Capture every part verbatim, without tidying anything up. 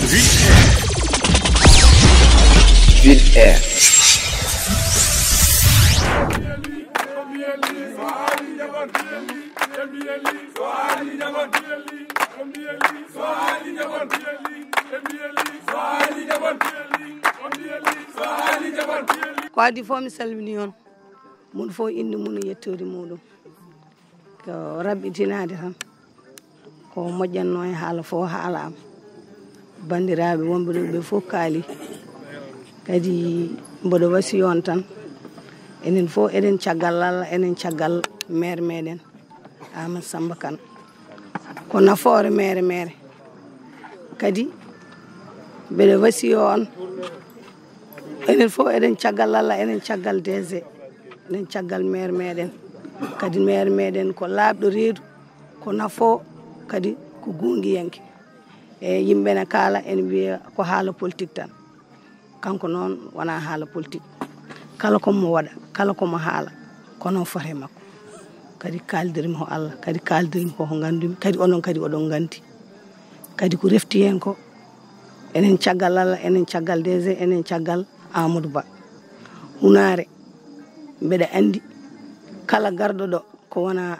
Vide Air. Ko adii fof, mi salminii on. Mum fof innde mum e yettoode muɗum. Ko raɓɓitinaade tan. Ko moƴƴatnoo e haala fof haalaama. Banndiraaɓe wonɓe ɗo ɓe fof kaali. Kadi mboɗo wasiya on tan. Enen fof eɗen caggal Allah, enen caggal maire meɗen. Amadou Samba Kane. Ko nafoore maire maire. Kadi mbeɗa wasiya on. Enen fof eɗen caggal Allah, eɗen caggal D G, eɗen caggal maire meɗen. Kadi maire meɗen ko laaɓɗo reedu, ko nafo, kadi ko guungiyanke. E yimɓe ne kaala, ene mbiya ko haala politique tan. Kanko noon wonaa haala politique. Kala ko mo waɗa, kala ko mo haala, ko noon foti e makko. Kadi kaaldirmi ko Allah, kadi kaaldirmi ko ko nganndumi, kadi onon kadi oɗon nganndi. Kadi ko refti heen ko, enen caggal Allah, enen caggal D G, enen caggal Amadou Ba. Hunaare, mbeɗa anndi kala garɗo ɗo ko wonaa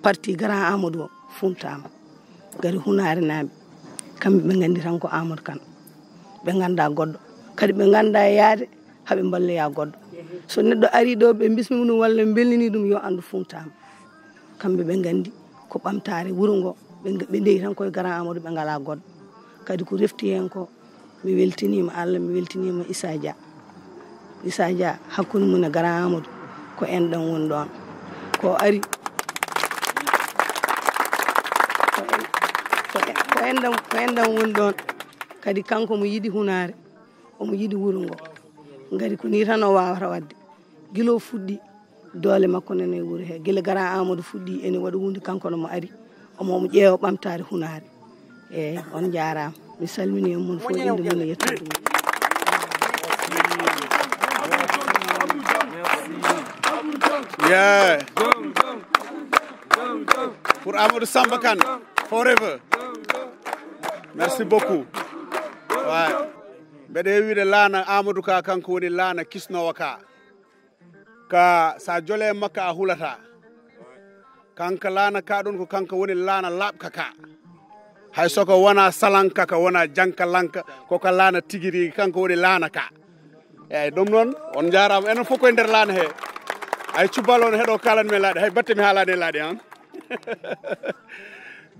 parti Grand Amadou o, fuuntaama. Kadi Hunaare naaɓe, kamɓe ɓe nganndi tan ko Amadou Kane. Ɓe nganndaa goɗɗo. Kadi ɓe nganndaa yaade haa ɓe mballoya goɗɗo. So neɗɗo arii ɗo, ɓe mbismii ɗum walla ɓe mbelninii ɗum, yo anndu fuuntaama. Kamɓe ɓe nganndi ko ɓamtaare wuro ngo, ɓe, ɓe ndewi tan koye Grand Amadou, ɓe ngalaa goɗɗo. Kadi ko refti heen ko, mi weltiniima Allah, mi weltiniima Issa Dia. Issa Dia, hakkunde mum e Grand Amadou, ko enɗam woni ɗoon. Ko ari, ko en, ko en, ko enɗam, ko enɗam woni ɗoon. Kadi kanko mo yiɗi Hunaare, omo yiɗi wuro ngo. Ngati ko nii tan o waawata waɗde. Gila o fuɗɗi, doole makko nana e wuro he. Gila Grand Amadou fuɗɗi, ene waɗa huunde, kanko no mo ari. Omo, omo ƴeewa ɓamtaare Hunaare. Eeyi, on njaaraama. Mi salminii on, mon fof innde mum e yettoode mum. Yeah. Pour Amadou Samba Kane, forever. Merci beaucoup. Ouais. Mbeɗa wiide laana Amadou ka, kanko woni laana kisnoowo ka. Ka sa jole makka a hulata. Kanka laana ka ɗon ko kanko woni laana laaɓka ka. Hay soko wona salanka ka wona janka lanka ko ka laana tigi rigi kanko woni laana ka. Eyyi ɗum noon on njaaraama enen fof koye nder laana he. Ay cubbal on heɗo kalan men laaɗe hay batte mi haalani e laaɗe an.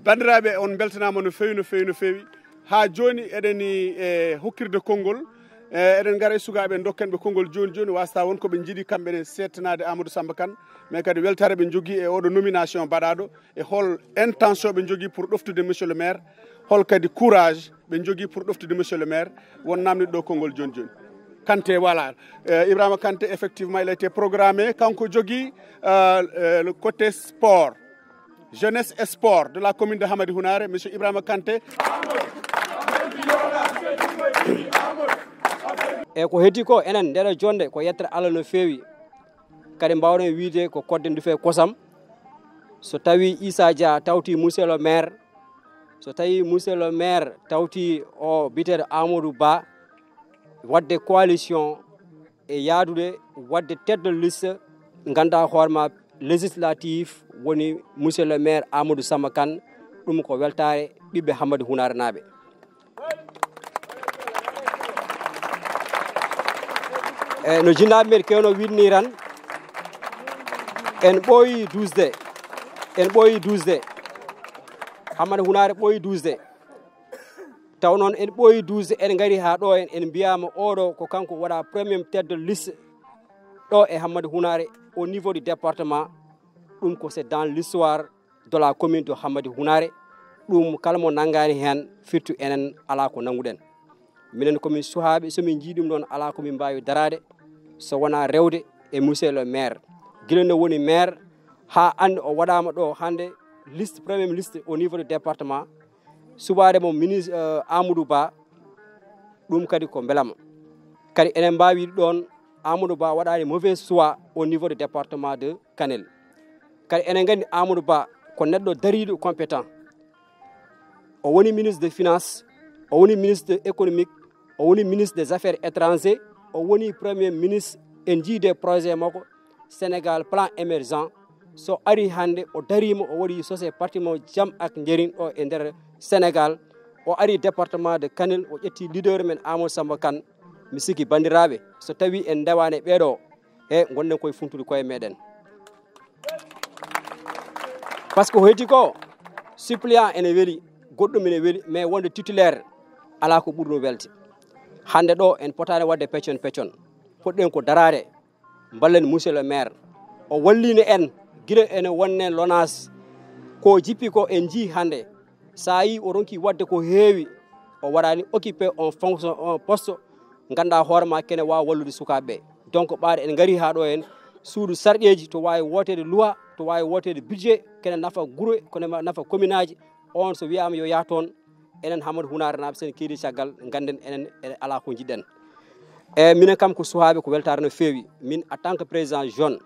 Banndiraaɓe on mbeltanaama no feewi no feewi no feewi. Haa jooni eɗen e hokkirde konngol. E eɗen ngara e sukaaɓe dokken ɓe konngol jooni jooni wasata won ko ɓe njiɗi kamɓe ne seettanaade Amadou Samba Kane. Mais kadi weltaare ɓe njogii e oɗo nomination baɗaaɗo e hol intention ɓe njogii pour ɗoftude monsieur le maire. Hol kadi courage ɓe njogii pour ɗoftude monsieur le maire won namniɗo ɗo konngol jooni jooni. Kante voilà. Ibrahima Kante effectivement il a été programmé kanko jogii le côté sport. Jeunesse et sport de la commune de Hamadi Hunare, monsieur Ibrahima Kante. E ko heddii ko enen ndeɗo jonnde ko yettere Allah no feewi. Kadi mbawɗen wiide ko kodden ndufe kosam. So tawi Issa Dia tawti monsieur le maire, so tawi monsieur le maire tawti o biteɗo Amadou Ba, wadde coalition e yaadude wadde tête de liste ngannduɗaa hoore ma législatif woni monsieur le maire Amadou Samba Kane. Ɗum ko weltaare ɓiɓɓe Hammadi Hunaare naaɓe. E no jinnaaɓe men kewno wiɗni tan, en ɓooyi duusde, en ɓooyi duusde. Hammadi Hunaare ɓooyi duusde. Taw noon en ɓooyi duusde, en ngari haa ɗo en, en mbiyaama oɗo ko kanko waɗa premier tête de liste ɗo e Hammadi Hunaare au niveau du département. Ɗum ko c'est dans l'histoire de la commune de Hammadi Hunaare. Ɗum kala mo nanngaani heen firti enen alaa ko nannguɗen. Minen ko min suhaaɓe, so min njii ɗum ɗoon alaa ko min mbaawi daraade so wonaa rewde e monsieur le maire. Gila no woni maire haa annde o waɗaama ɗo hannde liste, premier liste au niveau du département. Suɓaade mo ministre Amadou Ba, ɗum kadi ko mbelama. Kadi enen mbaawi ɗoon Amadou Ba waɗaani mauvais choix au niveau du département de Kanel. Kadi enen nganndi Amadou Ba ko neɗɗo dariiɗo compétent. O woni ministre de finance, o woni ministre économique, o woni ministre des affaires étrangères, o woni premier ministre. En njii des projets makko, Sénégal plan émergent. So ari hannde, o dariima, o waɗi sose parti mo jam ak njëriñ ɗo e nder Sénégal. O ari département de Kanel, o ƴetti leader men Amadou Samba Kane. Mi sikki, banndiraaɓe, so tawi en ndewaani ɓeeɗo, e ngonɗen koye funtude koye meɗen. Par ce que ko heddi ko, suppléant ene weli, goɗɗum ene weli, mais wonde titulaire, alaa ko ɓuri ɗum welde. Hannde ɗo en potaani waɗde peccon peccon. Poɗɗen ko daraade, mballen monsieur le maire. O wallino en gila ene wonne LONASE. Ko jippi ko en njii hannde. So a yii o ronki waɗde ko heewi, o waɗaani occupé on fonction, on poste, ngannduɗaa hoore ma kene waawa wallude sukaaɓe ɓe. Donc, ɓaade en ngari haa ɗo en, suudu sarɗeeji to waawi wooteede loi, to waawi wooteede budget, kene nafa gure, kene ma-, nafa commune aji. On so wiyaama yo yah toon, enen Hamadou Hunaare naaɓe, sen keedi caggal, ngannden enen, enen alaa ko njiɗɗen. E minen kam ko suhaaɓe, ko weltaare no feewi. Min, en tant que président jeune,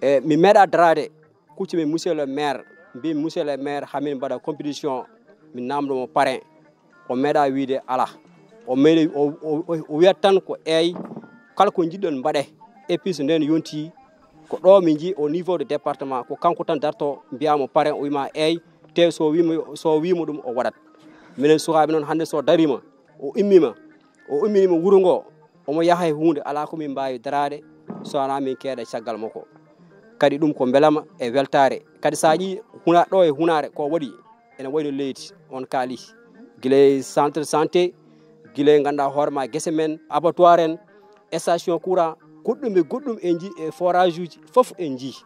e mi meeɗa daraade, kuccumi monsieur le maire, mbi monsieur le maire, hamin mbaɗa compétition, min namdo mo parrain. O meeɗa wiide alaa. O meeɗi, o, o, o, o wiyat tan ko eey, kala ko njiɗɗon mbaɗe. Et puis so nden yonti, ko ɗo min njii au niveau de département, ko kanko tan darto, mbiyaamo parrain, o wiima eey, te so wiimo, so wiimo ɗum o waɗat. Minen sukaaɓe noon hannde so dariima, o immiima, o imminima wuro ngo, omo yaha e huunde, alaa ko min mbaawi daraade so wonaa min keeɗa caggal makko. Kadi ɗum ko mbelama e weltaare. Kadi so a ƴii huna-, ɗo e Hunaare ko waɗi, ene wayi no leydi, on kaali. Gila e centre santé, gila e ngannduɗaa hoore ma gese men, abattoir en, station courant, goɗɗum e goɗɗum en njii e forage uji, fof en njii.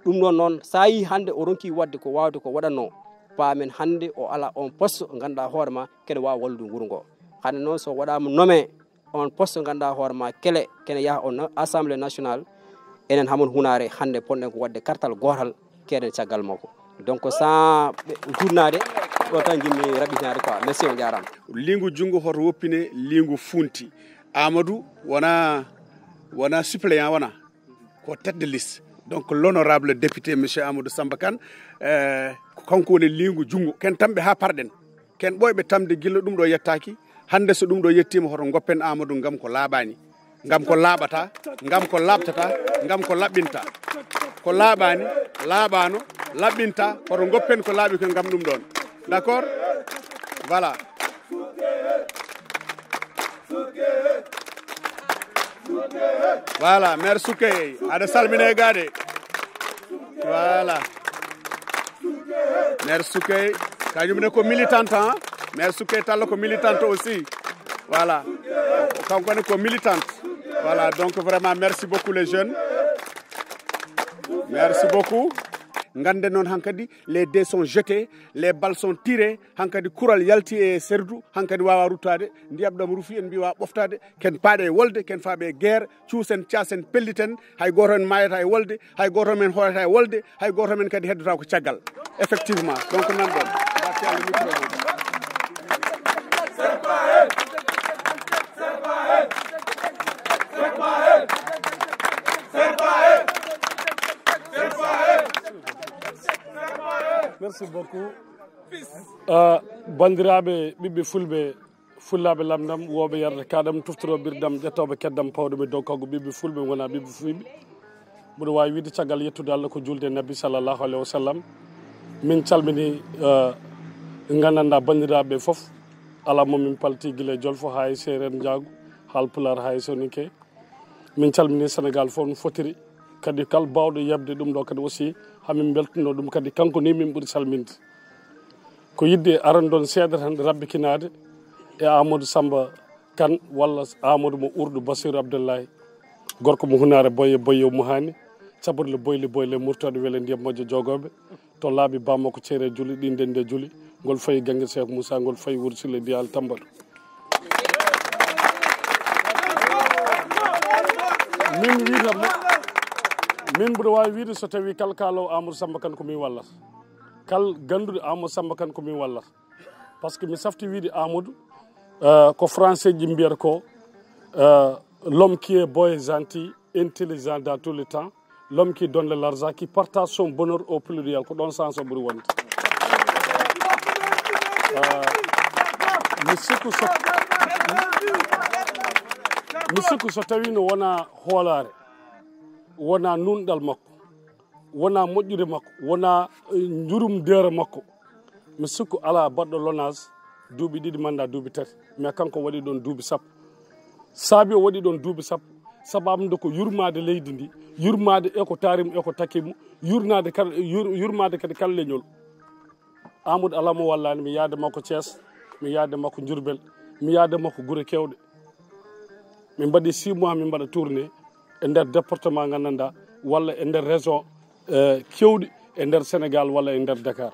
Ɗum ɗon noon, so a yii hannde o ronki waɗde ko waawde ko waɗatnoo, paamen hannde o alaa on poste ngannduɗaa hoore ma kene waawa wallude wuro ngo. Hannde noon so waɗaama nommé on poste ngannduɗaa hoore ma kele, kene yaha on assemblée nationale, enen Hamadou Hunaare hannde ponɗen ko waɗde kartal gootal, keeɗen caggal makko. Donc, sans ɓe juutnaade, ɗo tan njiɗmi raɓɓitinaade quoi. Merci, on jaaraama. Liingu junngo hoto woppine liingu funti. Amadou wona, wona suppléant, wona ko tête de liste. Donc, l'honorable député, monsieur Amadou Samba Kane, eh, ko kanko woni liingu junngo. Ken tamɓe haa parɗen. Ken ɓooyɓe tamde gilla ɗum ɗo yettaaki. Hannde so ɗum ɗo yettiima, hoto ngoppen Amadou ngam ko laaɓaani. Ngam ko laaɓata, ngam ko laaɓtata, ngam ko laɓɓinta. Ko laaɓaani, laaɓaano, laɓɓinta, hoto ngoppen ko laaɓi ko ngam ɗum ɗoon. D'accord? Voilà. Voilà, maire Soukeye, aɗa salmine gaade. Voilà. Maire Soukeye, kañum ne ko militante, hein? Maire Soukeye Tallo ko militante aussi. Voilà. Kanko ne ko militante. Voilà, donc vraiment, merci beaucoup les jeunes. Merci beaucoup. Ngannde noon hankadi, les dés sont jetés, les balles sont tirées, hankadi kural yalti e Serdou, hankadi waawa ruttaade, ndiyam ɗam rufi en mbiwa ɓoftaade, ken paaɗe e wolde, ken faaɓe e guerre, cuusen, caasen, pelliten, hay gooto men maayata e wolde, hay gooto men hoorata e wolde, hay gooto men kadi heddota ko caggal. Effectivement, donc nan ɗon. Mbaɗti Allah micro mo. Merci beaucoup. Ah, banndiraaɓe ɓiɓɓe fulɓe, fullaaɓe lamndam, wooɓe yarde kaɗam, tuftoroo ɓirɗam, ƴettooɓe keddam, pawɗo mi dow kaggu ɓiɓɓe fulɓe, wona ɓiɓɓe fulɓe. Mboɗo waawi wiide caggal yettude Allah ko juulde e Nabi sallallahu alayhi wa sallam. Min calmini, eh, nganndanɗaa banndiraaɓe fof, alaa mo min palti gila e Jolfo haa e Seereer Njaago, Haalpulaar haa e Soninke. Min calmini Senegaal fof no fotiri. Kadi kala baawɗo yeɓde ɗum ɗo kadi aussi, hamin mbeltuno ɗum kadi kanko ni min ɓuri salminde. Ko yiɗde aran ɗon seeɗa tan rabbikinaade e Amadou Samba Kane walla Amadou mo Urdu Basiru Abdullahi. Gorko mo Hunaare Boye, Boye mo Haani, caɓorle boyle, boyle murtooɗe wele ndiyam majjo joogooɓe. To laabi bammakko ceere juli, ɗi ndende juli, ngol fayi Gannge Seek Muusa, ngol fayi Wuro Silla Diyaali Tambaɗo. Min wiitanmo, min mboɗo waawi wiide so tawi kala kaalo Amadou Samba Kane ko min wallata. Kala gannduɗo Amadou Samba Kane ko min wallata. Par ce que mi safti wiide Amadou, euh, ko français ji mbiyata ko, euh, l'homme qui est beau et gentil, intelligent dans tout le temps, l'homme qui donne de l'argent, qui partage son bonheur au pluriel, ko ɗon sens o ɓuri wonde. Euh, Mi sikku so, mi sikku so tawi no wona hoolaare, wona nunɗal makko, wona moƴƴude makko, wona, eh, njurumdeere makko. Mi sikku alaa baɗɗo lonage duuɓi ɗiɗi mannda duuɓi tati, mais kanko waɗi ɗoon duuɓi sappo. Saabi o waɗi ɗoon duuɓi sappo, sababu nde ko yurmaade leydi ndi, yurmaade e ko taari mo, e ko takki mo, yurnaade kala, yur-, yurmaade kadi kala leñol. Amadou alaa mo wallaani, mi yahde makko Thiès, mi yahde makko Diourbel, mi yahde makko gure keewɗe. Min mbaɗi six mois, min mbaɗa tournée e nder département nganndanɗaa, walla e nder région, eh, keewɗi e nder Sénégal walla e nder Dakar.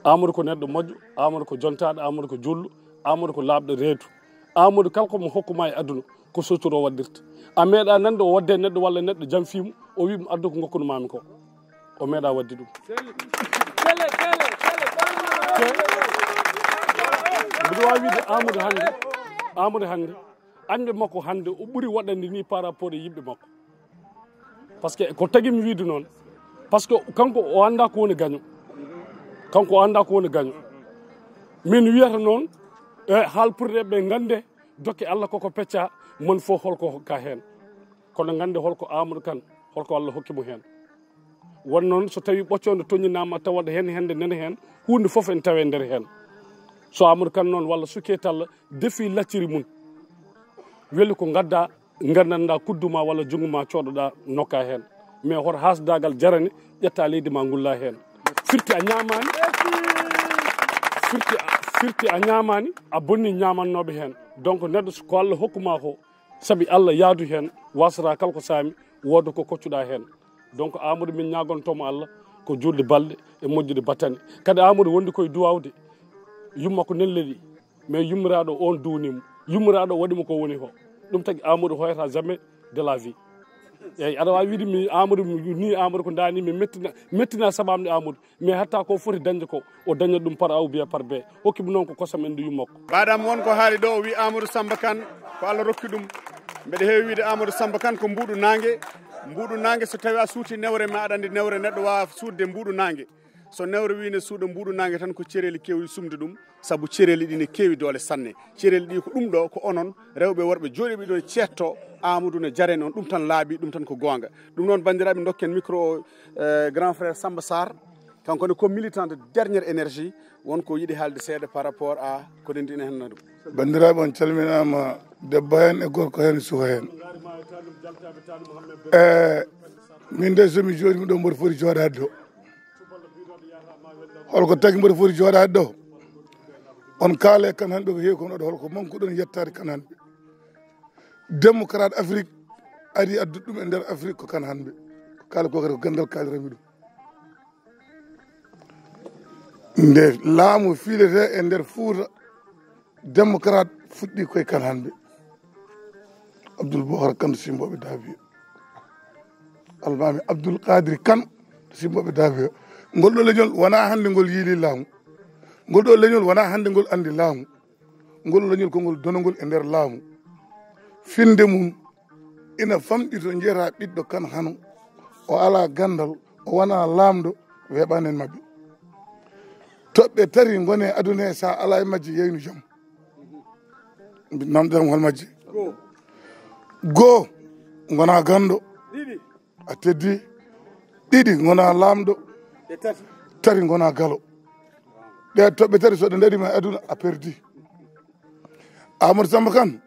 Amadou ko neɗɗo moƴƴo, Amadou ko jontaaɗo, Amadou ko julɗo, Amadou ko laaɓɗo reedu. Amadou kala ko mo hokkuma e aduna, ko suturo waɗirta. A meeɗa nande o wadde neɗɗo walla neɗɗo jamfiimo, o wi mo addu ko ngokkunmaami ko. O meeɗa wadde ɗum. Mbiɗo waawi wiide Amadou hannde, Amadou hannde, añɓe makko hannde o ɓuri waɗande ni par rapport e yimɓe makko. Par ce que ko tagi mi wiide noon, par ce que kanko o anndaa ko woni gaño. Kanko o anndaa ko woni gaño. Min wiyata noon, e haalpurde ɓe ngannde, dokke Allah koko pecca, mon fof holko hokka heen. Kono ngannde holko Amadou Kane, holko Allah hokki mo heen. Won noon so tawi ɓoccoo nde toññinaama tawa heen hende nene heen, huunde fof ene tawe nder heen. So Amadou Kane noon walla suke talla defi lacciri mum, weli ko ngadda, nganndanɗaa kuddu ma walla junngo ma coodoɗaa nokka heen. Mais hoto haasdaagal jarane ƴetta leydi ma ngulla heen. Firti a ñaamaani, firti a, firti a ñaamaani, a bonni ñaamannooɓe heen. Donc neɗɗo so ko Allah hokkuma ko, sabi Allah yaadu heen, wasata kala ko saami, wooda ko koccuɗaa heen. Donc Amadou min ñaagontomo Allah ko juulde balɗe e moƴƴude battane. Kadi Amadou wondi koye duwawde, yumma ko nelleɗi. Mais yummiraaɗo on duwnimo. Yummiraaɗo waɗimo ko woni ko. Ɗum tagi Amadou hoyata jamais de la vie. Eyyi, aɗa waawi wiide mi Amadou, mi ni Amadou ko ndaani mi mettina, mettina sababu nde Amadou. Mais hatta ko foti dañde ko, o dañat ɗum par A ou bien par B. Hokkimo noon ko kosam en ndu yummakko. Baɗam won ko haali ɗo, o wi Amadou Samba Kane, ko Allah rokki ɗum. Mbeɗa heewi wiide Amadou Samba Kane ko mbuuɗu naange. Mbuuɗu naange, so tawi a suuti newre ma, aɗa anndi newre neɗɗo waawa suutde mbuuɗu naange. So newre wi ne suuɗa mbuuɗu naange tan, ko cereeli keewi sumde ɗum, sabu cereeli ɗi ne keewi doole sanne. Cereeli ɗi ko ɗum ɗo, ko onon rewɓe worɓe jooɗiiɓe ɗo ceetto, Amadou ne jare noon, ɗum tan laaɓi, ɗum tan ko goonga. Ɗum noon, banndiraaɓe, ndokken micro o, eh, grand frère Samba Sarr, kanko ne ko militant de dernière énergie, won ko yiɗi haalde seeɗa par rapport à ko ndenndi ina henna ɗum. Banndiraaɓe, on calminaama, debbo heen e gorko heen e suka heen. E min de, so mi jooɗii mi ɗo, mboɗo foti jooɗaade ɗo. Holko tagi mboɗo foti jooɗaade ɗo? On kaale Kane Hanɓe ko heewi ko ɗo, holko mankuɗon yettaade Kane Hanɓe? Démocrate Afrique ari addude ɗum e nder Afrique ko Kane Hanɓe. Ko kaale ko kadi ko ganndal kaalirami ɗum. Nde laamu fiilete e nder Fuuta, démocrate fuɗɗi koye Kane Hanɓe. Abdoul Boubacar Kane Simbooɓe Daabiya. Almaami Abdoul Kadiri Kane Simbooɓe Daabiya. Ngol ɗo leñol wonaa hannde ngol yiili laamu. Ngol ɗo leñol wonaa hannde ngol anndi laamu. Ngol leñol ko ngol donogol e nder laamu. Finnde mum ina famɗi to njiyataa ɓiɗɗo Kane Hanɓe, o alaa ganndal, o wonaa laamɗo, weeɓaani en maɓɓe. Toɓɓe tati ngoni e aduna he, so a alaa e majje, yeynu jam. Namdam hol majje? Goo. Goo, ngonaa ganndo. Ɗiɗi. A teddii. Ɗiɗi, ngonaa laamɗo. Ɗe tati. Tati, ngonaa galo. Ɗe toɓɓe tati, so ɗe ndariima e aduna, a perdii. Amadou Samba Kane,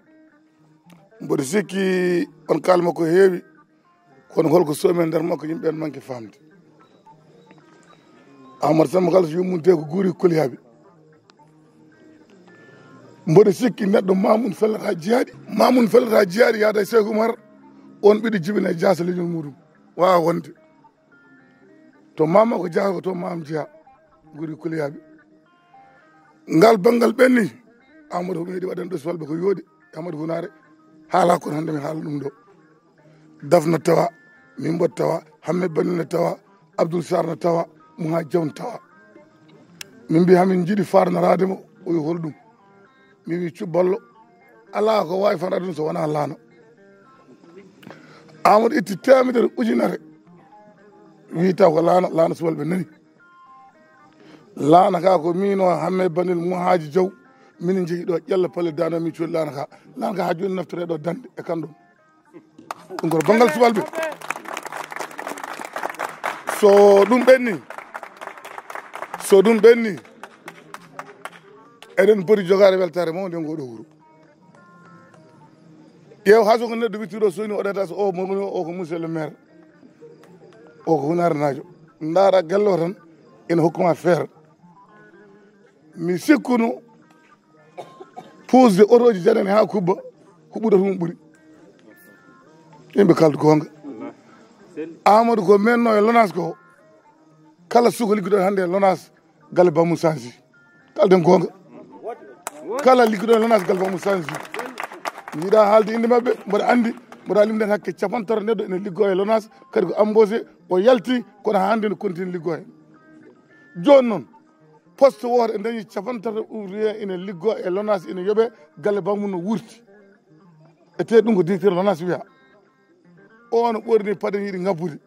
mboɗo sikki on kaal makko heewi, kono holko soomi e nder makko, yimɓe ɓen manki faamde. Amadou Samba Kane, so yummunte ko guuri koliyaaɓe. Mboɗo sikki neɗɗo ma mum fellata jiyaaɗi, ma mum fellata jiyaaɗi, yaada e Cheikh Oumar, on ɓiɗo jibina e jaasa leñol muɗum. Waawa wonde. To mama ko jeyaa ko to mam jeyaa, guri kuliyaaɓe. Ngal banngal ɓenni, Amadou ko meeɗi waɗan ɗo subalɓe ko yooɗi, Amadou Hunaare, haala kon hannde mi haala ɗum ɗo. Daf no tawa, Mimbo tawa, Hamme Bani no tawa, Abdoul Sarr no tawa, Mouha Diaw no tawa. Min mbi hamin jiɗi farnaraade mo, o wi hol ɗum? Mi wi cubballo, alaa ko waawi farnaraade ɗum so wonaa laana. Amadou itti teemedere ujunere, wi taw ko laana, laana subalɓe nani. Laana ka ko miin o Hamme Banil Muhaaji Jaw, Minen njogii ɗo ƴella palle dano mi coli lanaka. Lanaka haa jooni naftore ɗo dande e kan ɗum. Ɗum ko banngal subalɓe. So ɗum ɓenni, so ɗum ɓenni, eɗen poti jogaade weltaare mawnde e ngoo ɗoo wuro. Ƴeew haa so ko neɗɗo wittiiɗo soyni o ɗeta so o mo woni o ko monsieur le maire. O ko hunaare naajo. Ndaara galle o tan ina hokkuma feere. Mi sikkuno puusde otooji janani haa kubba ko ɓurata mum ɓuri. Yimɓe kalda goonga. Amadou ko menno e lonas ko kala suka liggoɗo hannde e lonas galle bamum sansi. Kalden goonga. Kala liggoɗo e lonas galle bamum sansi. Jiɗa haalde innde maɓɓe, mboɗa anndi, mboɗa limde hakke capantato neɗɗo ene liggo e lonas, kadi ko embauché, o yalti, kono haa hannde ne continue liggo heen. Jooni noon, poste wooto e dañi capantato ouvrier ene liggo e lonas ene yoɓe galle bamum no wurti. E te ɗum ko directeur lonas wiya. O no ɓorni paɗe yiɗi ngabbude.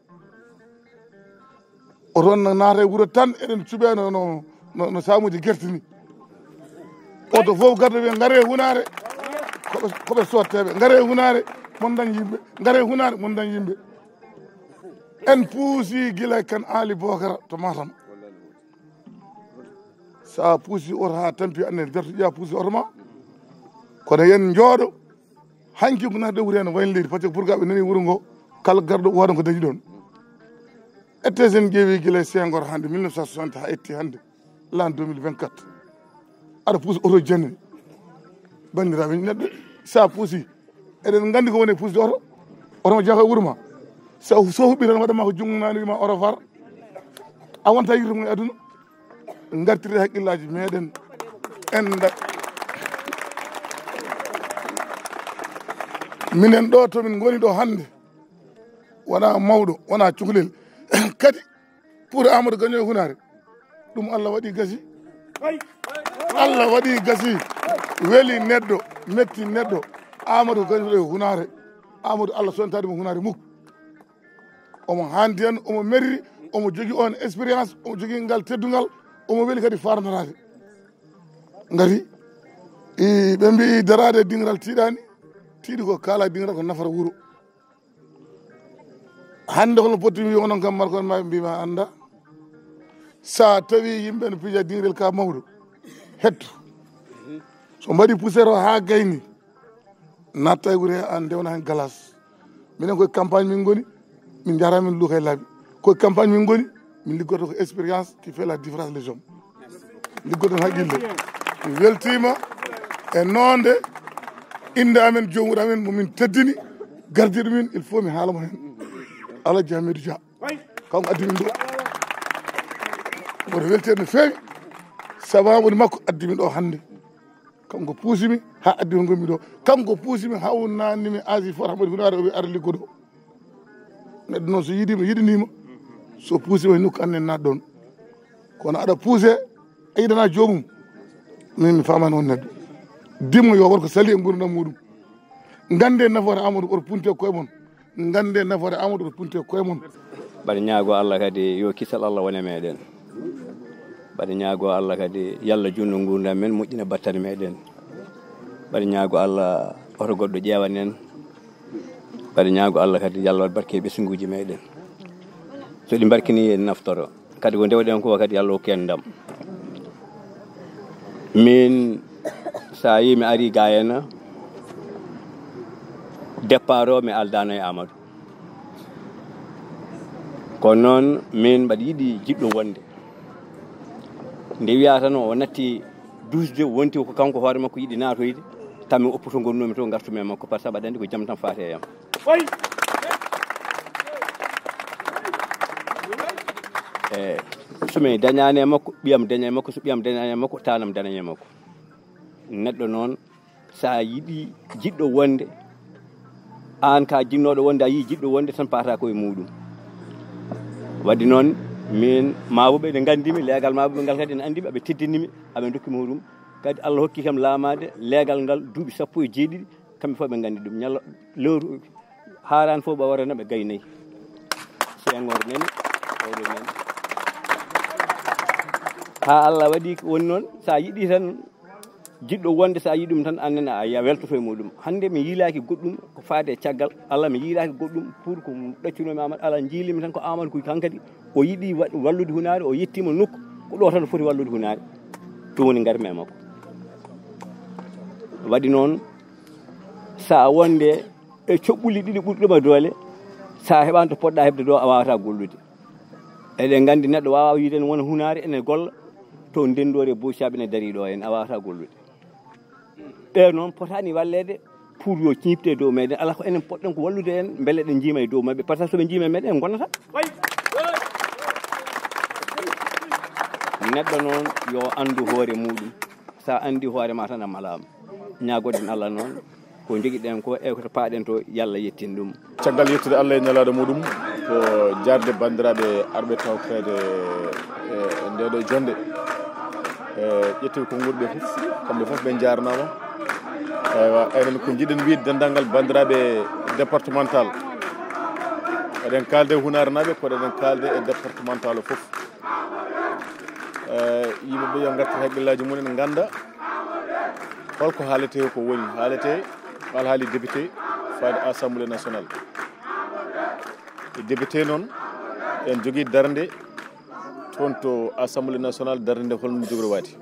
O toon no naata e wuro tan eɗen cuɓe no, no, no, no samuji gerte ni. Oto fof garde ɓe ngare hunaare. Koɓe, koɓe sotteɓe ngare hunaare. Mon dañ yimɓe ngare hunaare mon dañ yimɓe. En puusi gila kan Ali Bokara to Matam. Sa puusi oto haa tampi annen darto ƴeewa puusi oto ma. Kono yen njooɗo. Hanki ko naatde wuro heen wayno leydi, par ce que pour que ɓe nani wuro ngo kala garɗo waɗa ko dañi ɗoon. Ette sen ƴeewi gila e Senghor hannde mille neuf cent soixante haa etti hannde l'an deux mille vingt-quatre. Aɗa puusa oto janni. Banndiraaɓe neɗɗo sa puusi eɗen nganndi ko woni e puusde oto. Oto mo jeeya e wuro ma. Sa so huɓɓi tan waɗa ma ko junngo nani wima au revoir. A wonta yirde mum e aduna. Ngartiri hakkillaaji meɗen en nda minen ɗo tomin ngoni ɗo hannde wona mawɗo wona cukalel kadi pour Amadou Gagnon e hunaare ɗum Allah waɗi gasi. Allah waɗi gasi. Weli neɗɗo metti neɗɗo. Amadou Gagnon e hunaare. Amadou Allah sontade mo hunaare muk. Omo haandi heen omo meriri. Omo jogii oon expérience omo jogii ngal teddungal. Omo weli kadi farnaraade. Ngati ɓe mbi daraade e dingiral tiiɗaani. Tiiɗi ko kaala dingiral ko nafata wuro. Hannde hono potti wi onon kam markon ma ɓe mbima annda. Sa tawi yimɓe no pija dingiral ka mawɗo hetto. So mbaɗi poussière o haa gayni natta e wure an ndewna heen galas. Minen koye campagne min ngoni. Min njahata min luuka e laabi. Koye campagne min ngoni. Min liggoto ko expérience qui fait la différence les hommes. Liggoton haqqille. Mi weltiima e noonde innde amen joomum amen mo min teddini. Gardiiɗo min il faut mi haala mo heen. Alhaji Hamidou Dia. Kanko addi min ɗo. Woto welteede no feewi. Sababu makko addi min ɗo hannde. Kanko puusimi haa addi ko ngonmi ɗo. Kanko puusimi haa o naannimi Asie Fort Hamadi Hunaare o wi ara liggo ɗo. Neɗɗo noon so yiɗima yiɗanima so puusima e nokku anne naat ɗon. Kono aɗa puuse a yiɗana joomum. Min mi famani on neɗɗo. Dimmo yo won ko sali e ngurdam muɗum. Ngande nafoore Amadou oto punte koye mon. Ngande nafoore Amadou oto punte koye mon. Mbaɗa ñaago Allah kadi yo kisal Allah wone meɗen. Mbaɗa ñaago Allah kadi yalla junno ngurdam men moƴƴina battane meɗen. Mbaɗa ñaago Allah oto goɗɗo ƴeewan en. Mbaɗa ñaago Allah kadi yalla waɗ barke e ɓesnguuji meɗen. So ɗi mbarkini en naftoro kadi ko ndewɗen ko kadi yalla hokku en ndam. Min sa yi mi ari gayena départ o mi aldano e Amadou. Kono noon min mbaɗa yiɗi jiɗɗo wonde nde wiya tan o natti dusde wonti ko kanko hoore makko yiɗi natoyde. Tan mi oppoto gonnomi to gartumi e makko par ce que mbaɗa andi ko jam tan faate e yam. E somi dañani e makko ɓiyam daña e makko so ɓiyam dañani e makko tanam daña e makko. Neɗɗo noon sa yiɗi jiɗɗo wonde an ka jinnoɗo wonde a yii jiɗɗo wonde tan pata koye muɗum. Wadde noon min mabuɓe ne gandimi leegal mabuɓe ngal kadi ne andimi aɓe teddinimi aɓe dokkimi ɗum. Kadi Allah hokki kam laamaade leegal ngal duuɓi sappo e jeeɗiɗi. Kamɓe fof ɓe nganndi ɗum ñalla lewru haarani fof ɓe warana ɓe gaynayi. Senghor nani oɗo nani. Ha Allah waɗi ko woni noon sa yiɗi tan Jiɗɗo wonde so a yiɗi ɗum tan, annene a ya weltoto e muɗum. Hannde mi yiilaaki goɗɗum ko faade e caggal, Allah mi yiilaaki goɗɗum pour ko ɗaccunomi Amadou, Allah jiilimi tan ko Amadou ko hankadi o yiɗi wa-, wallude hunaare, o yettiima nokku, ko ɗo tan o foti wallude hunaare. Ɗum woni ngarmi e makko. Waɗi noon, so a wonde e coɓɓuli ɗiɗi ɓurɗi ma doole, so a heɓaani to poɗɗa heɓde ɗo, a waawataa gollude. Eɗen nganndi neɗɗo waawaa wiide ene wona hunaare, ene golla, to ndenndoore buucaaɓe ene darii ɗo, en a waawataa gollude. Ɓe noon potaani walleede pour yo ciiɓte e dow meɗen. Alaa ko enen poɗɗen ko wallude en, mbele ɗen njiima e dow maɓɓe. Par ce que so ɓe njiima e meɗen, en ngonata. Neɗɗo noon yo anndu hoore muɗum. So a anndi hoore ma tan a malaama. Ñaagoɗen Allah noon, ko njogiɗen ko e ko paaɗen to, yo Allah yettin ɗum. Caggal yettude Allah e nelaaɗo muɗum, ko jaarde banndiraaɓe arɓe tawtoreede e ndeeɗo jonnde. E ƴettooɓe konnguɗi ɓe fof, kamɓe fof ɓe njaarnaama. Eywa, enen ko njiɗen wiyde denndaangal banndiraaɓe départemental. Eɗen kaalde e Hunaare naaɓe, kono eɗen kaalde e départemental o fof. E yimɓe ɓe yo ngartir hakkillaaji mum en, ngannda holko haaletee ko woni. Haaletee alhaali député faade Assemblée nationale. E député noon, en jogii darnde toon to Assemblée nationale, darnde nde holno jogori waade.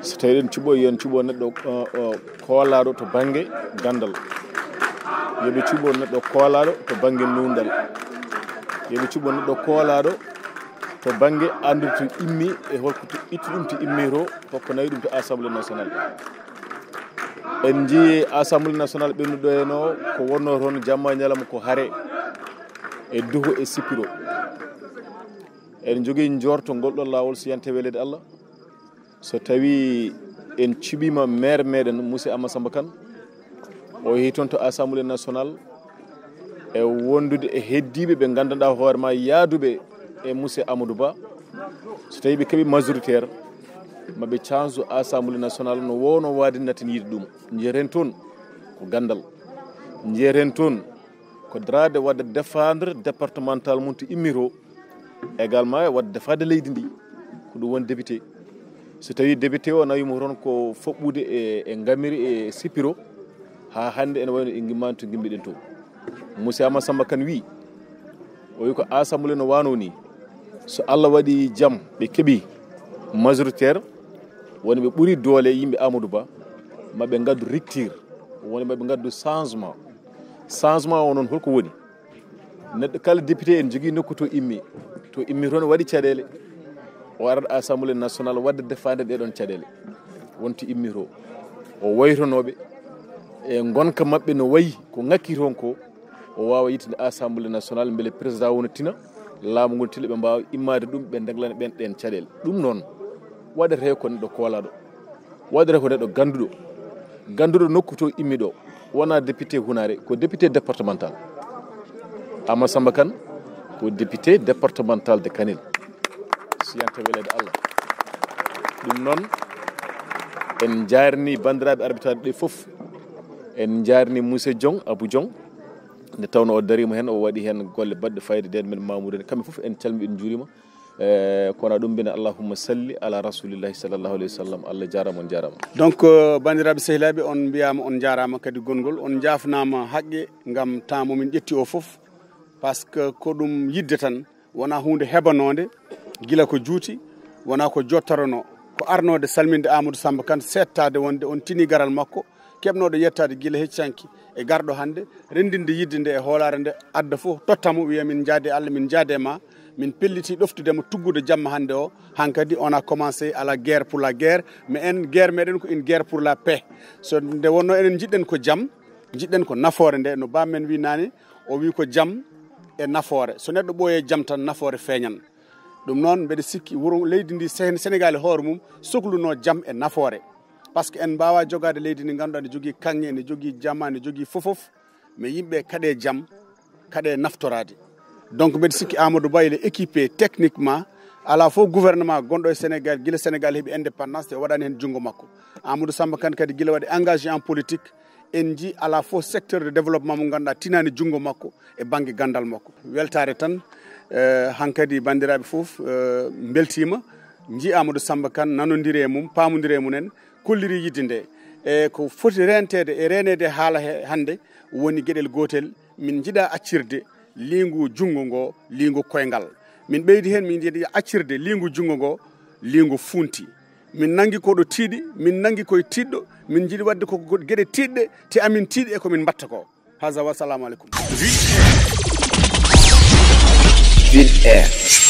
So tawi eɗen cuɓo, yo en cuɓo neɗɗo, o, o, koolaaɗo to bannge ganndal. Yo ɓe cuɓo neɗɗo koolaaɗo to bannge nuunɗal. Yo ɓe cuɓo neɗɗo koolaaɗo to bannge anndude to immi e holko to itti ɗum to immi to, holko nawi ɗum to Assemblée nationale. En njii Assemblée nationale ɓennuɗo heen o, ko wonno toon jamma e ñalawma ko hare e duho e sippiro. Eɗen njogii njoorto ngol ɗon laawol, so yante weleede Allah. So tawi en cuɓiima maire meɗen, Monsieur Amadou Samba Kane, o yehi toon to Assemblée nationale e wondude e heddiiɓe ɓe nganndanɗaa hoore ma yaaduɓe e Monsieur Amadou Ba. So tawi ɓe keɓi majoritaire, maɓe cange Assemblée nationale no wowno waade natten yiide ɗum. Njiyeten toon ko ganndal. Njiyeten toon ko daraade wadde défendre départemental mum to immi to, également e wadde defaade leydi ndi, ko ɗum woni député. So tawi député o nawima toon ko foɓɓude e, e ngamiri e sippiro, haa hannde ene wayno en ngimmaani to ngimmiɗen to. Monsieur Amadou Samba Kane wi, o wi ko Assemblée no wano ni, so Allah waɗi jam ɓe keɓi majoritaire, woni ɓe ɓuri doole yimɓe Amadou Ba, maɓe ngaddu rupture, woni maɓe ngaddu changement. Changement o noon holko woni? Neɗɗo kala député en jogii nokku to immi. To immi toon waɗi caɗeele. O arat Assemblée nationale wadde defaande ɗee ɗoon caɗeele. Wonti immi to. O waytonooɓe e ngonka maɓɓe no wayi ko ŋakki toon ko. O waawa yittinde Assemblée nationale mbele président wona tina. Laamu ngol tila ɓe mbaawa immaade ɗum ɓe ndeglana ɓeen ɗeen caɗeele. Ɗum noon waɗete ko neɗɗo koolaaɗo. Waɗata ko neɗɗo gannduɗo, gannduɗo nokku to immi ɗo, wonaa député Hunaare, ko député départemental. Amadou Samba Kane ko député départemental de Kanel. So yanta weleede Allah. Ɗum noon, en njaarni banndiraaɓe arbitraaɓe ɓe fof. En njaarni Monsieur Diong, Abou Diong, nde tawno o dariima heen, o waɗi heen golle baɗɗe fayda, ndeen men Mamoudou en, kamɓe fof en calmi, en njuuriima. E kono ɗum mbina allahumma salli ala rasulillahi sallallahu alayhi wa sallam. Allah jaaraama, on jaaraama. Donc, euh, banndiraaɓe sehilaaɓe, on mbiyaama, on njaaraama kadi gonngol, on njaafnaama haqqe ngam temps mo min ƴetti o fof, parce que ko ɗum yiɗde tan, wonaa huunde heɓanoonde gila ko juuti, wonaa ko jottoronoo, ko arnoode salminde Amadou Samba Kane, seettaade wonde on tini garal makko, keɓnooɗo yettaade gila hecci hanki e garɗo hannde, renndinde yiɗde nde e hoolaare nde, adda fof totta mo, wiya min njaade Allah, min njaade ma, min pelliti ɗoftude mo tuggude jamma hannde o. Hankadi on a commencé à la guerre pour la guerre, mais en guerre meɗen ko une guerre pour la paix. So nde wonno enen njiɗɗen ko jam, njiɗɗen ko nafoore nde, no baamen wi naane, o wi ko jam e nafoore. So neɗɗo ɓooye jam tan nafoore feeñan. Ɗum noon mbeɗa sikki wuro leydi ndi Sen-, Sénégal e hoore mum sokluno jam e nafoore. Par ce que en mbaawa jogaade leydi ndi ngannduɗaa ne jogii kaŋŋe, ne jogii jama, ne jogii fof fof, mais yimɓe kaɗe jam, kaɗe naftoraade. Donc mbeɗa sikki Amadou Ba il est équipé techniquement, alaa fof gouvernement gonɗo e Sénégal, gila Sénégal heɓi indépendance, te o waɗani heen junngo makko. Amadou Samba Kane kadi gila waɗi engagé en politique, en njii alaa fof secteur de développement mo ngannduɗaa tinaani junngo makko e bannge ganndal makko. Weltaare tan, eh, hankadi banndiraaɓe fof, eh, mbeltiima, njii Amadou Samba Kane, nanondiri e mum, paamondiri e mum en, kolliri yidde nde, e ko foti reenteede e reeneede haala he hannde, woni geɗel gootel. Min njiɗa accirde liingu junngo ngo, liingu koyngal. Min ɓeydi heen, min njiɗi accirde liingu junngo ngo, liingu fuunti. Min nanngi ko ɗo tiiɗi, min nanngi koye tiiɗɗo, min njiɗi waɗde ko geɗe tiiɗɗe, te amin tiiɗi e ko min mbaɗta ko. Haza, wassalamu aleykum. Vide Air.